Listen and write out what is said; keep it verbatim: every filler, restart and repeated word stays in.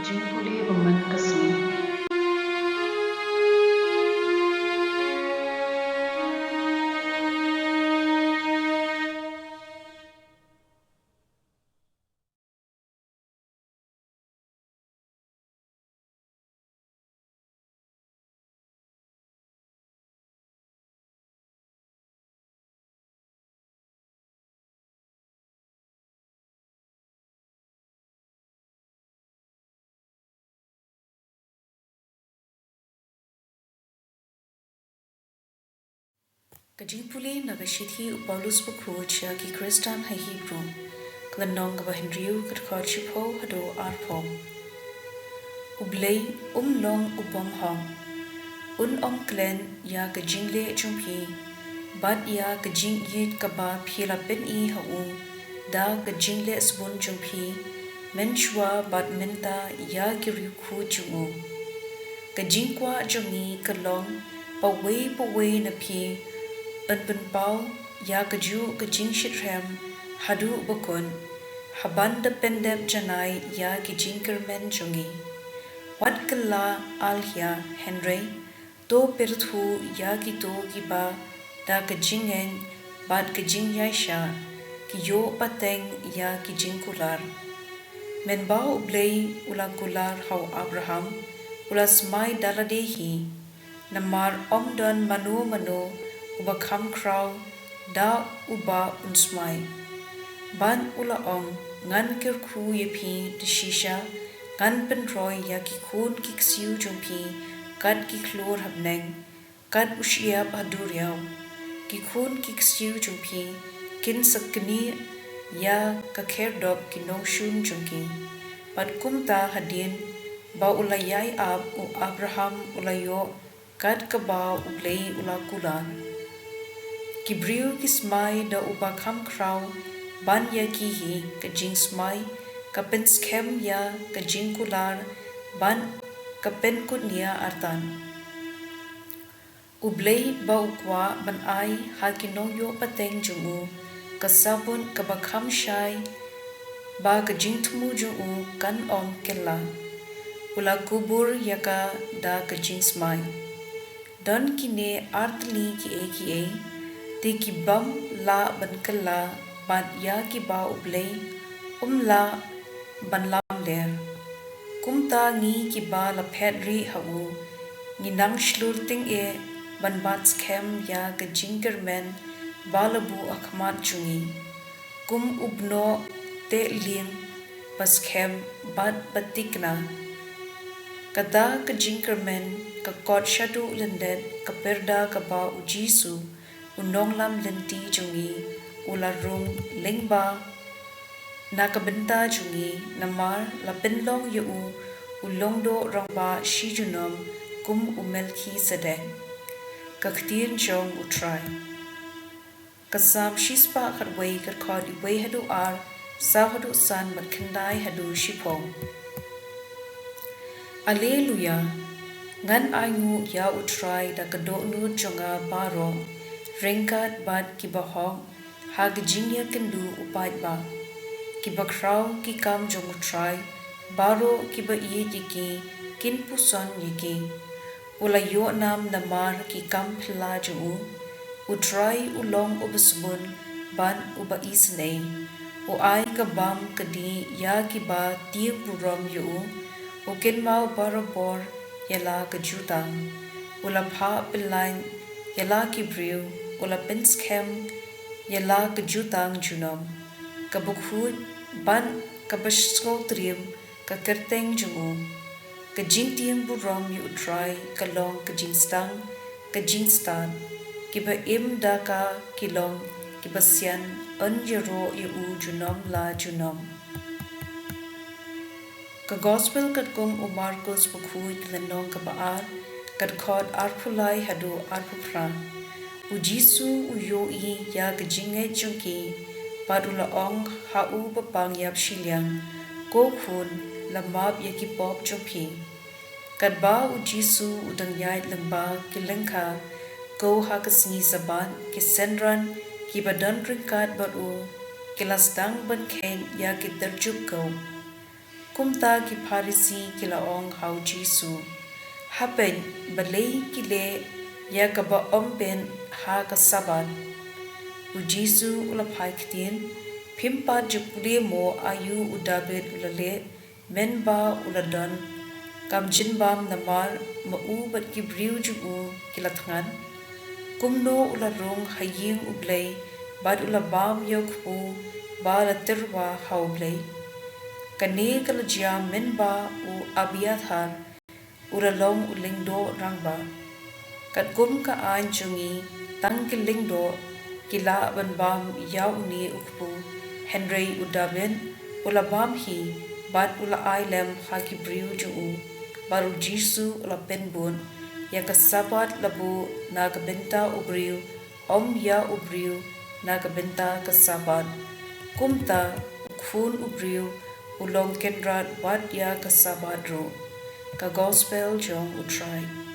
Jingpule ba man ka sngi. Ka jingpule na ka shithi u Paulus Bakhuid sha ki Khristan ha Hebru, ka lynnong kaba hynriew, ka dkhot shiphew haduh arphew. U Blei um long u bym hok. Un ym klet ïa ka jingleh jong phi bad ïa ka jingïeit kaba phi la pyni ha u da ka jingleh sbun jong phi mynshuwa bad mynta ïa ki riewkhuid jong u. Ka jingkwah jong ngi ka long ba uwei pa uwei na phi un pynpaw ïa kajuh ka jingshitrhem haduh ba kut, haba da pyndep janai ïa ki jingkyrmen jong ngi. Wat kylla alhia, hynrei to pyrthuh ïa kito kiba da ka jingngeit bad ka jingïaishah ki ïoh pateng ïa ki jingkular. Mynba U Blei u la kular ha u Abraham, u la smai da lade hi, namar ym don mano mano uba kham khraw da uba un smai. Bad u la ong, ngan kyrkhu ïa phi da shisha, ngan pynroi ïa ki khun ki ksiew jong phi kat ki khlur ha bneng, kat u shyiap ha duriaw. Ki khun ki ksiew jong phi kin sa knieh ïa ka khyrdop ki nongshun jong ki. Bad kumta hadien ba u la ïai ap, u Abraham u la ïoh kat kaba U Blei u la kular. Ki briew ki smai da uba kham khraw ban ïa ki hi ka jingsmai ka pynskhem ïa ka jingkular bad ka pynkut nia artat. U Blei ba u kwah ban ai ha ki nongïoh pateng jong u ka sabut kaba kham shai ba ka jingthmu jong u kan ym kylla, u la kubur ïa ka da ka jingsmai. Don kine artylli kiei kiei te ki bym lah ban kylla bad ïa kiba U Blei um lah ban lamler. Kumta ngi kiba la phet rieh ha u, ngi nang shlur tyngeh ban bat skhem ïa ka jingkyrmen ba la buh ha khmat jong ngi, kum u bnoh teh lieng ba skhem bad ba thikna. Kata ka jingkyrmen ka kot shaduh lyndet ka pyrda kaba U Jisu, U Nonglam lynti jong ngi, u la rung lyngba na ka bynta jong ngi, namar la pynlong ïa u u lyngdoh rangbah shi junom kum u Melkisedek. Ka ktien jong U Trai. Ka Salm shispah khatwei, ka dkhot wei haduh ar, saw haduh san bad khyndai haduh shiphew. Alleluia! Ngan ainguh ïa U Trai da ka dohnud jong nga baroh, ryngkat bad kiba hok ha ka jingïakynduh u paidbah. Kiba khraw ki kam jong U Trai, baroh kiba ïeit ïa ki kin puson ïa ki. U la ïoh nam namar ki kam phylla jong u. U Trai u long uba sbun bad uba isynei. U ai ka bam ka dih ïa kiba tieng burom ïa u. U kynmaw barabor ïa la ka jutang. U la phah pyllait ïa la ki briew. U la pynskhem ïa la ka jutang junom. Kaba khuid bad kaba sngewtriem ka kyrteng jong u. Ka jingtieng burom ïa U Trai ka long ka jingstad, ka jingstad. Kiba im da ka ki long kiba sian, yn ïaroh ïa u junom la junom. Ka Gospel katkum u Markos bakhuid, lynnong kaba ar, ka dkhot arphew lai haduh arphew phra. U Jisu u ïohi ïa ka jingngeit jong ki, bad u la ong ha u bapang ïap shiliang, Ko khun, la map ïa ki pop jong phi. Katba u Jisu u dang ïaid lyngba ki lyngkha, ko ha ka sngi Sabbath, ki synran kiba don ryngkat bad u ki la sdang ban kheit ïa ki tyrjup ko. Kumta ki Pharisi ki la ong ha u Jisu, Hapeit, balei ki leh ïa kaba ym bit ha ka Sabbath? U Jisu u la phai ktien, Phim pat ju pule mo aïu u Dabid u la leh, mynba u la don kam jingbam, namar ma u bad ki briew jong u ki la thngan? Kumno u la rung ha ïing u Blei bad u la bam ïa u kpu ba la tyrwa ha u Blei? Kane ka la jia mynba u Abiathar u la long u lyngdoh rangbah. Katkum ka aiñ jong ngi, tang ki lyngdoh ki lah ban bam ïa une u kpu, hynrei u Dabid u la bam hi bad u la ai lem ha ki briew jong u. Bad u Jisu u la pynbud, Ïa ka Sabbath la buh na ka bynta u briew, ym ïa u briew na ka bynta ka Sabbath. Kumta U Khun u briew u long kynrad wat ïa ka Sabbath ruh. Ka Gospel jong U Trai.